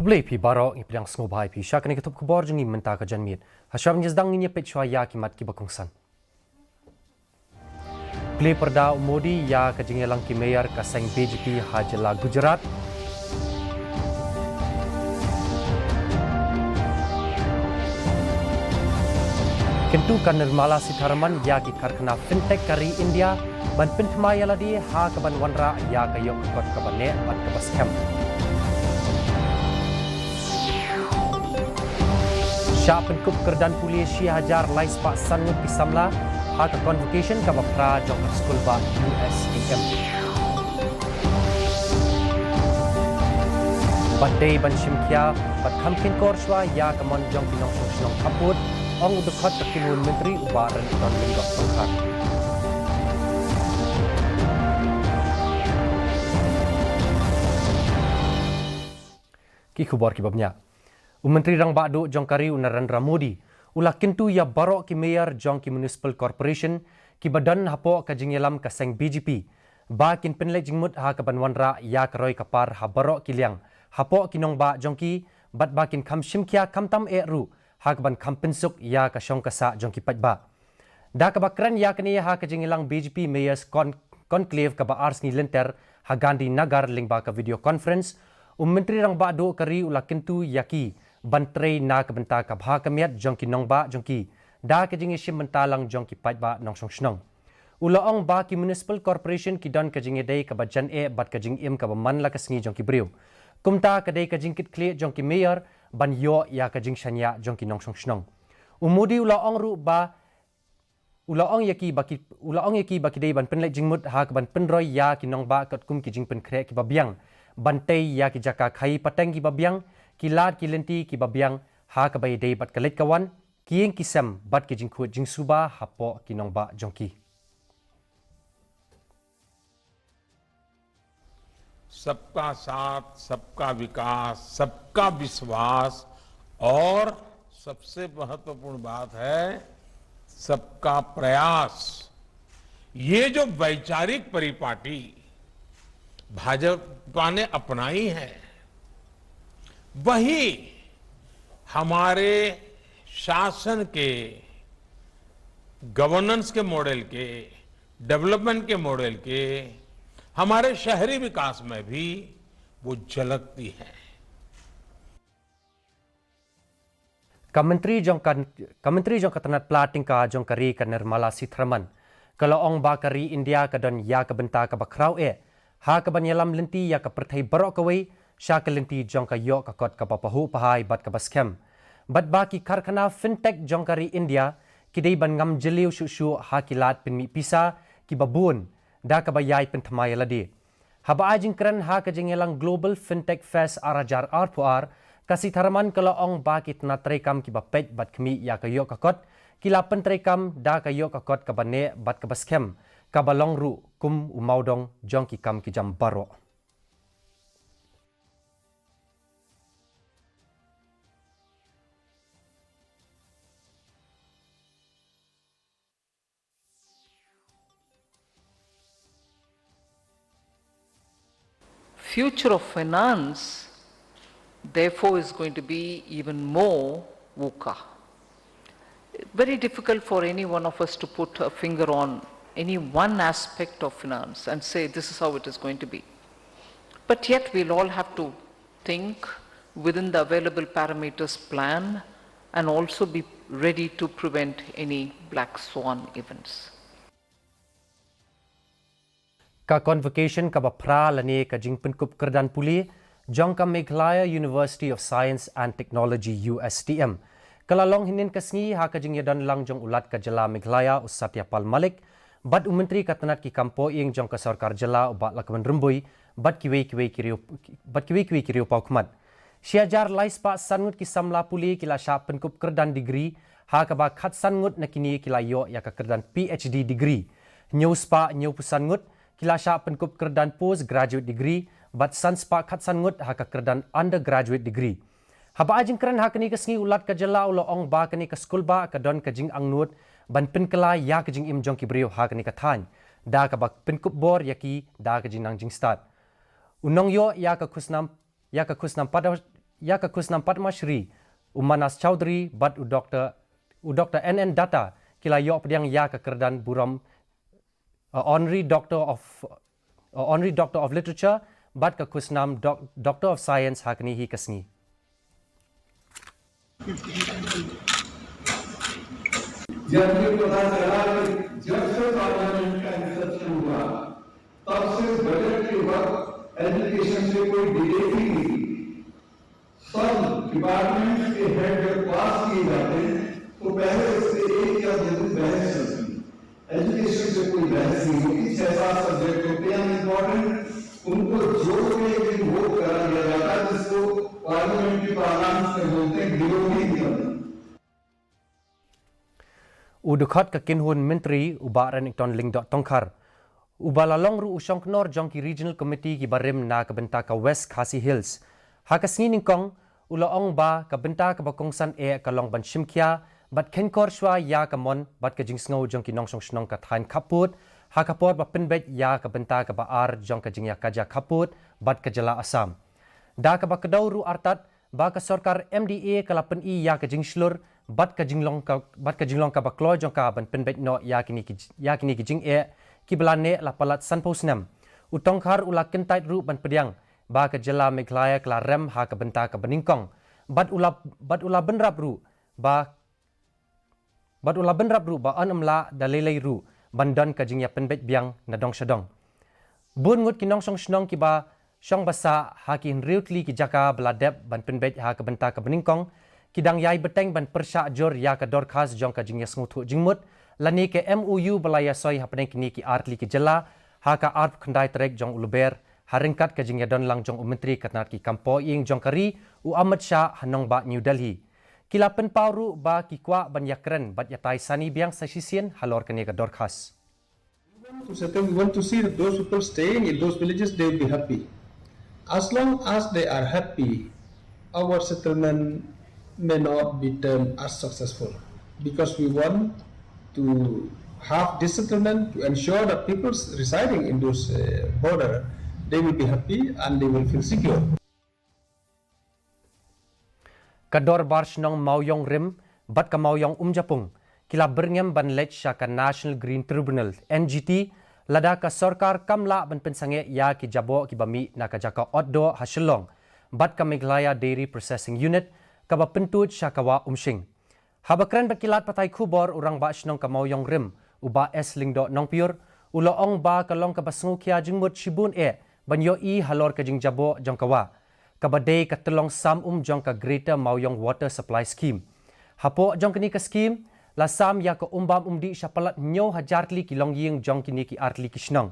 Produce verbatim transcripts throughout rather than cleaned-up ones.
Khublei phi baroh, ngi pdiang sngewbha ïa phi sha kane ka thup khubor jong ngi mynta ka janmiet. Hashwa ban ïa sdang ngin ïa peit shuwa ïa ki mat kiba kongsan. Plie pyrda u Modi ïa ka jingïalang ki mayor ka seng B J P ha jylla Gujarat. Kyntu ka Nirmala Sitharaman ïa ki karkhana fintech ka ri India ban pynthymmai ïa lade ha kaban wanrah ïa ka ïoh ka kot kaba neh bad kaba skhem. Shah pynkup kyrdan pule shi hajar lai spah san ngut ki samla ha ka convocation kaba phra jong ka skulbah U S T M. Bad dei ban shim khia bad kham kheiñkor shuwa ïa ka mon jong ki nongshong shnong khappud, ong u dkhot ka kynhun myntri u Bah Ranjithorn Lyngdoh Tongkhar. Ki khubor kiba bniah. U Myntri Rangbah Duh jong ka ri u Narendra Modi u la kyntu ïa baroh ki mayor jong ki municipal corporation kiba don hapoh ka jingïalam ka seng B J P ba kin pynleit jingmut ha kaban wanrah ïa ka roi ka par ha baroh ki liang hapoh ki nongbah jong ki, bad ba kin kham shim khia khamtam eh ruh ha kaban kham pynsuk ïa ka shong ka sah jong ki paidbah. Da kaba kren ïa kane ha ka jingïalang B J P Mayors Con-, Conclave kaba ar sngi lynter ha Gandhinagar lyngba ka video conference, u Myntri Rangbah Duh ka ri u la kyntu ïa ki ban trei na ka bynta ka bha ka miat jong ki nongbah jong ki da ka jingïashim bynta lang jong ki paidbah nongshong shnong. U la ong ba ki municipal corporation ki don ka jingïadei kaba jan eh bad ka jingim kaba man la ka sngi jong ki briew. Kumta ka dei ka jingkitkhlieh jong ki mayor ban ïoh ïa ka jingshaniah jong ki nongshong shnong. U Modi u la ong ruh ba u la ong ïa ki ba ki, u la ong ïa ki ba ki dei ban pynleit jingmut ha kaban pynroi ïa ki nongbah katkum ki jingpynkhreh kiba biang, ban tei ïa ki jaka khaii pateng kiba biang, ki lad ki lynti kiba biang ha kaba ïadei bad ka leit ka wan, ki ïing ki sem bad ki jingkhuid jingsuba hapoh ki nongbah jong ki. सबका साथ, सबका विकास, सबका विश्वास और सबसे महत्वपूर्ण बात है सबका प्रयास। ये जो वैचारिक परिपाटी भाजपा ने अपनाई है, वही हमारे शासन के, गवर्नेंस के मॉडल के, डेवलपमेंट के मॉडल के, हमारे शहरी विकास में भी वो झलकती है। Ka Myntri jong ka, ka Myntri jong ka Tnat Pla Tyngka jong ka ri ka Nirmala Sitharaman ka la ong ba ka ri India ka don ïa ka bynta kaba khraw eh ha kaban ïalam lynti ïa ka pyrthei baroh kawei sha ka lynti jong ka ïoh ka kot kaba pahuh pahai bad kaba skhem. Bad ba ki karkhana fintech jong ka ri India ki dei ban ngam jylliew shuh shuh ha ki lad pynmih pisa kiba bun da kaba ïai pynthymmai ïa lade. Haba ai jingkren ha ka jingïalang Global Fintech Fest ar hajar arphew ar, ka Sitharaman ka la ong ba ki tnat treikam kiba peit bad khmih ïa ka ïoh ka kot ki la pyntreikam da ka ïoh ka kot kaba neh bad kaba skhem, kaba long ruh kum u mawdong jong ki kam ki jam baroh. Future of finance, therefore, is going to be even more VUCA. Very difficult for any one of us to put a finger on any one aspect of finance and say this is how it is going to be. But yet, we'll all have to think within the available parameters, plan, and also be ready to prevent any black swan events. Ka convocation kaba phra lane ka jingpynkup kyrdan pule jong ka Meghalaya University of Science and Technology, U S T M, ka la long hynnin ka sngi ha ka jingïadon lang jong u Lat ka jylla Meghalaya u Satya Pal Malik bad u Myntri ka tnat ki kam poh ïing jong ka sorkar jylla u Bah Lahkmen Rymbui bad kiwei kiwei ki riew, bad kiwei kiwei ki riew paw khmat. Shi hajar lai spah san ngut ki samla pule ki la shah pynkup kyrdan degree, ha kaba khatsan ngut na kine ki la ïoh ïa ka kyrdan P H D degree. Hynñiew spah hynñiewphew san ngut ki la shah pynkup kyrdan post graduate degree, bad san spah khatsan ngut ha ka kyrdan undergraduate degree. Haba ai jingkren ha kane ka sngi u Lat ka jylla u la ong ba kane ka skulbah ka don ka jingangnud ban pynkylla ïa ka jingim jong ki briew ha kane ka thaiñ da kaba pynkup bor ïa ki da ka jingnang jingstad. U nongïoh ïa ka khusnam, ïa ka khusnam pada, ïa ka khusnam Padma Shri, u Manas Chowdhury bad u Doktor, u Doktor N N Datta, ki la ïoh pdiang ïa ka kyrdan burom, uh, Honorary Doctor of, uh, Honorary Doctor of Literature, bad ka khusnam Doc-, Doctor of Science ha kane hi ka sngi. जब ये पता चला कि जब से पार्लियामेंट का इंसेप्शन हुआ, तब से बजट के वक्त एजुकेशन पे कोई डिबेट ही नहीं हुई। सब डिपार्टमेंट्स के हेड जब पास किए जाते हैं, तो पहले उससे एक या दो दिन बहस चलती है। एजुकेशन पे कोई बहस नहीं होती, छह सात सब्जेक्ट होते हैं इंपॉर्टेंट, उनको जोड़ के एक दिन वोट करा दिया जाता है, जिसको पार्लियामेंट की पार्लांस में बोलते हैं डिलोमिंग करना। U dkhot ka kynhun myntri u Bah Renikton Lyngdoh Tongkhar, uba la long ruh u shongknor jong ki Regional Committee kiba rim na ka bynta ka West Khasi Hills, ha ka sngi nyngkong u la ong ba ka bynta kaba kongsan eh ka long ban shimkhia bad khenkor shuwa ïa ka mon bad ka jingsngew jong ki nongshong shnong ka thaiñ khappud, ha ka por ba pynbeit ïa ka bynta kaba ar jong ka jingïakajia khappud bad ka jylla Assam. Da kaba kdew ruh artat ba ka sorkar M D A ka la pyni ïa ka jingshlur bad ka jinglong ka, bad ka jinglong kaba kloi jong ka ban pynbeit noh ïa kine ki, ïa kine ki jingeh kiba la neh la palat sanphew snem. U Tongkhar u la kyntait ruh ban pdiang ba ka jylla Meghalaya ka la rem ha ka bynta kaba nyngkong. Bad u la, bad u la bynrap ruh ba Bad u la bynrap ruh ba yn ym lah da lei lei ruh ban don ka jingïapynbeit biang na dong sha dong. Bun ngut ki nongshong shnong kiba shong ba sah ha ki hynriew tylli ki jaka ba la dep ban pynbeit ha ka bynta kaba nyngkong, ki dang ïai bteng ban pyrshah jur ïa ka dorkhas jong ka jingïasngewthuh jingmut lane ka M O U ba la ïasoi hapdeng kine ki ar tylli ki jylla ha ka arphew khyndai tarik jong u Lber, ha ryngkat ka jingïadon lang jong u Myntri ka tnat ki kam poh ïing jong ka ri, u Amit Shah, ha nongbah New Delhi. Ki la pynpaw ruh ba ki kwah ban ïakren bad ïatai sani biang sa shisien halor kane ka dorkhas. We want to settle, we want to see that those people staying in those villages, they will be happy. As long as they are happy, our settlement may not be termed as successful, because we want to have this settlement to ensure that people residing in those, uh, border, they will be happy and they will feel secure. Ka Dorbar Shnong Mawïong Rim bad ka Mawïong Umjapung ki la byrngem ban leit sha ka National Green Tribunal, N G T, lada ka sorkar kam lah ban pynsangeh ïa ki jaboh kiba mih na ka jaka Otdoh ha Shillong bad ka Meghalaya Dairy Processing Unit kaba pyntuid sha ka Wah Umshing. Haba kren bad ki lad pathai khubor, u Rangbah Shnong ka Mawïong Rim, u Bah S Lyngdoh Nongpyiur, u la ong ba ka long kaba sngewkhia jingmut shibun eh ban ïohi halor ka jingjaboh jong ka wah, kaba dei ka tyllong sam um jong ka Greater Mawïong Water Supply Scheme. Hapoh jong kane ka skhim, la sam ïa ka um bam um dih sha palat hynñiew hajar tylli ki longïing jong kine ki ar tylli ki shnong.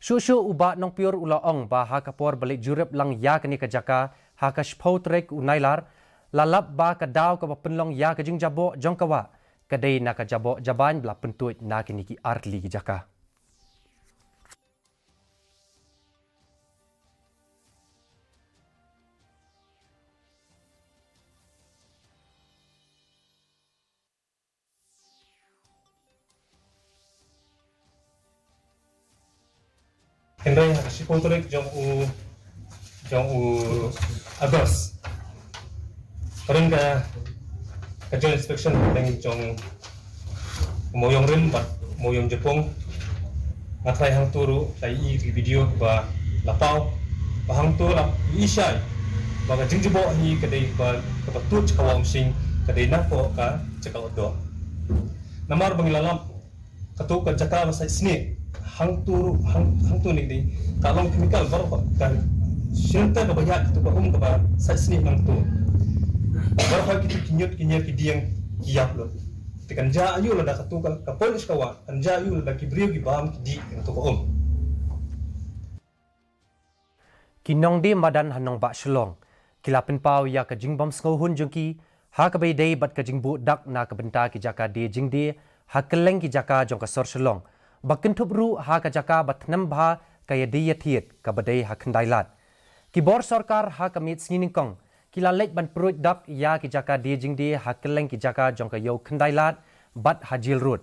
Shuh shuh u Bah Nongpyiur u la ong ba ha ka por ba leit jurip lang ïa kane ka jaka ha ka shiphew tarik u Nailar, la lap ba ka daw kaba pynlong ïa ka jingjaboh jong ka wah ka dei na ka jaboh jaban ba la pyntuid na kine ki ar tylli ki jaka. Hynrei ha ka shiphew tarik jong u, jong u August, ka don ka, ka joint inspection hapdeng jong u Mawïong Rim bad Mawïong Japung. Nga tharai hangto ruh la ïohi ïa ki video ba la paw, ba hangto la ïohi shai ba ka jingjaboh hi ka dei ba, kaba tuid sha ka Wah Umshing, ka dei napoh ka jaka Otdoh. Namar ba ngi la lap kato ka jaka ba sait snieh, hangto ruh, hang, hangto ne dei ka long chemical baroh, ka shyntur kaba ïaid kato ka um kaba sait snieh nangto. Baroh kito ki ñiut ki ñier ki dieng ki ïap lut. Te kan jia aïu lada kato ka, ka poi sha ka wah, kan jia aïu lada ki briew ki bam ki dih ïa kato ka um. Ki nongdie madan ha nongbah Shillong ki la pynpaw ïa ka jingbym sngewhun jong ki ha kaba ïadei bad ka jingbuh dak na ka bynta ki jaka die jingdie ha kylleng ki jaka jong ka sor Shillong, ba kynthup ruh ha ka jaka ba thnam bha ka ïadie ïathied kaba dei ha Khyndailad. Ki bor sorkar ha ka miet sngi nyngkong ki la leit ban pruid dak ïa ki jaka die jingdie ha kylleng ki jaka jong ka ïew Khyndailad bad ha Jail Road.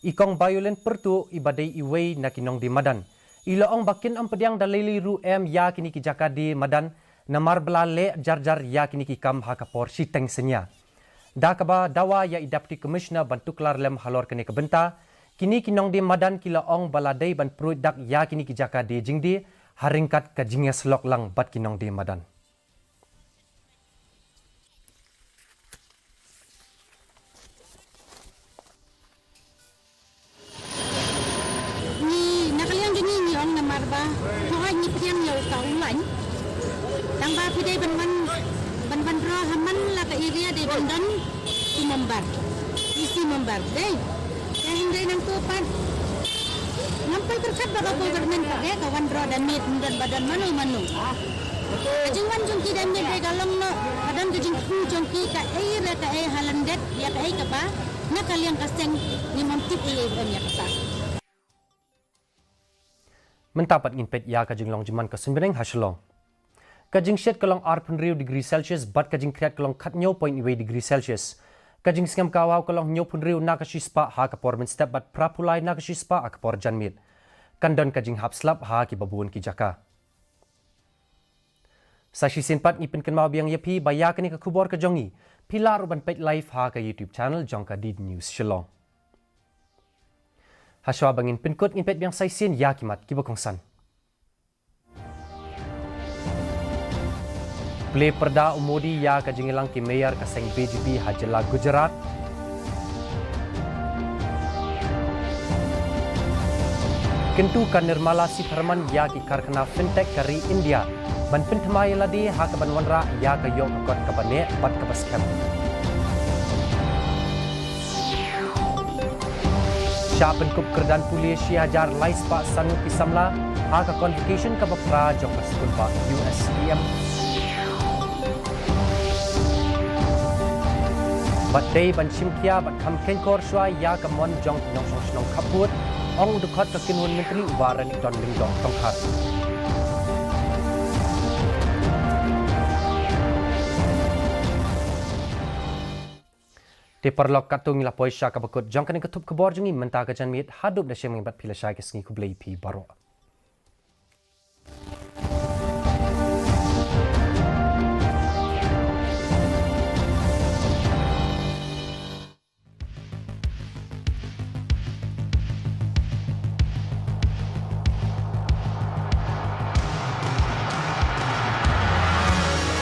I Kong Violin Pyrtuh, iba dei iwei na ki nongdie madan, i la ong ba kin ym pdiang da lei lei ruh em ïa kine ki jaka die madan Namar ba la leh jar jar ïa kine ki kam ha ka por shiteng synñia. Da kaba dawa ïa i Deputy Commissioner ban tuklar lem halor kane ka bynta, kine ki nongdie madan ki la ong ba la dei ban pruid dak ïa kine ki jaka die jingdie, ha ryngkat ka jingïasyllok lang bad ki nongdie madan. Ngi, na ka liang jong ngi ngi ong namar ba, hooid ngi pdiang ïa u ka u lain. Tang ba phi dei ban wan, ban wan draw ha man la ka area dei ban don ki member. Isi member, dei. Te hynrei nangtu pat, ngam poi pyrkhat ba ka government pat dei ka wan draw da miet, ym don ba don mano mano. Ka jingwan jong ki da miet dei ka long noh, ka don ka jingthmu jong ki kaei re kaei ha lyndet ïa kaei kaba na ka liang ka seng ngim tip ei ei ba ym ïa kata. Mynta pat ngin peit ïa ka jinglong jingman ka suiñ bneng ha Shillong. Ka jingshet ka long arphew hynriew degree Celsius bad ka jingkhriat ka long khathynñiew point wei degree Celsius. Ka jingsngem ka waw ka long hynñiewphew hynriew na ka shispah ha ka por mynstep bad phraphew lai na ka shispah ha ka por janmiet. Kan don ka jinghap slap ha kiba bun ki jaka. Sa shisien pat ngi pynkynmaw biang ïa phi ba ïa kane ka khubor ka jong ngi phi lah ruh ban peit live ha ka YouTube channel jong ka D D News Shillong. Hashwa ba ngin pynkut ngin peit biang sa shisien ïa ki mat kiba kongsan. Plie pyrda u Modi ïa ka jingïalang ki mayor ka seng B J P ha jylla Gujarat. Kyntu ka Nirmala Sitharaman ïa ki karkhana fintech ka ri India ban pynthymmai ïa lade ha kaban wanrah ïa ka ïoh ka kot kaba neh bad kaba skhem. Shah pynkup kyrdan pule shi hajar lai spah sanphew ki samla ha ka convocation kaba phra jong ka skul bah U S T M. Bad dei ban shim khia bad kham kheiñkor shuwa ïa ka mon jong ki nongshong shnong khappud, ong u dkhot ka kynhun myntri u Bah Renikton Lyngdoh Tongkhar. Te paralok, katto ngi la poi sha kaba kut jong kane ka thup khubor jong ngi mynta ka janmiet, haduh da shim ngi bad phi lashai ka sngi, khublei phi baroh.